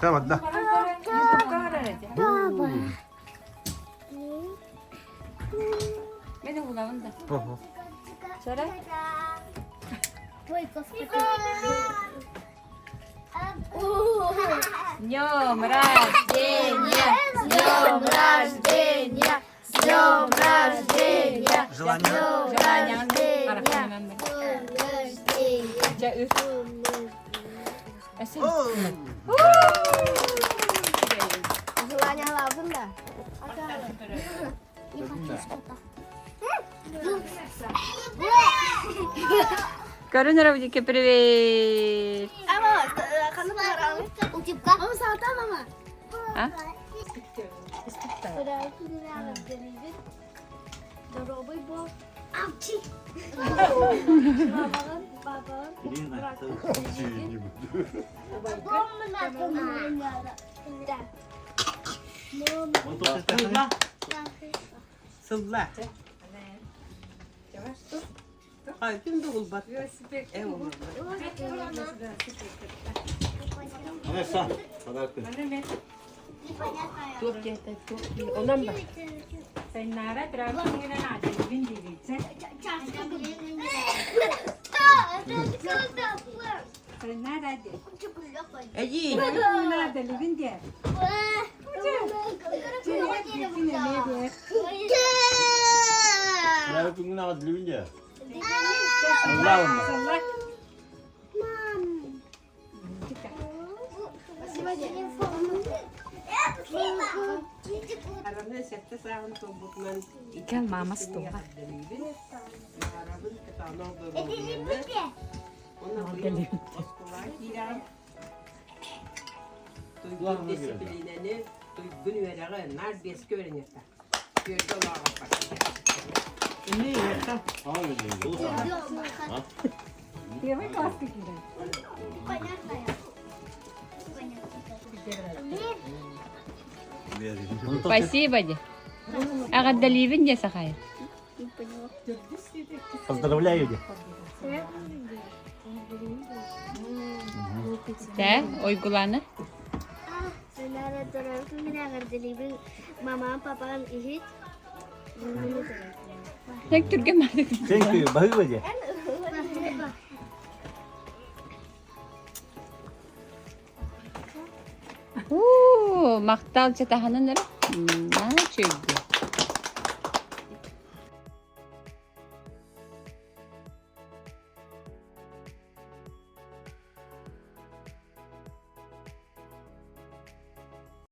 Табадда. Мен угулабын да. Чара? Днем рождения! С днем рождения! С днем рождения! Желание. Желание. Желание алабын да. Не хочу что-то. Көрүн Равдике, привет! А? Здоровый был. Апчи! Сылла. Ким да булбат. Онан ба. Сайнара Эйи. Кел мама стула. Туйгун дисциплинаны туйгун үөрэҕи наар биэскэ үөрэниэхтэ. Түөртэ олоҕор Первый класс какие? Спасибо, де. Аҕаддаливин де сахай. Поздравляю, де. Тэ, ойгуланы. Мамам, папам иһит. Тек түрген мадык. Thank you. Баһыыба де. Уу, мактал чатаханын эрэ. На чөйгү.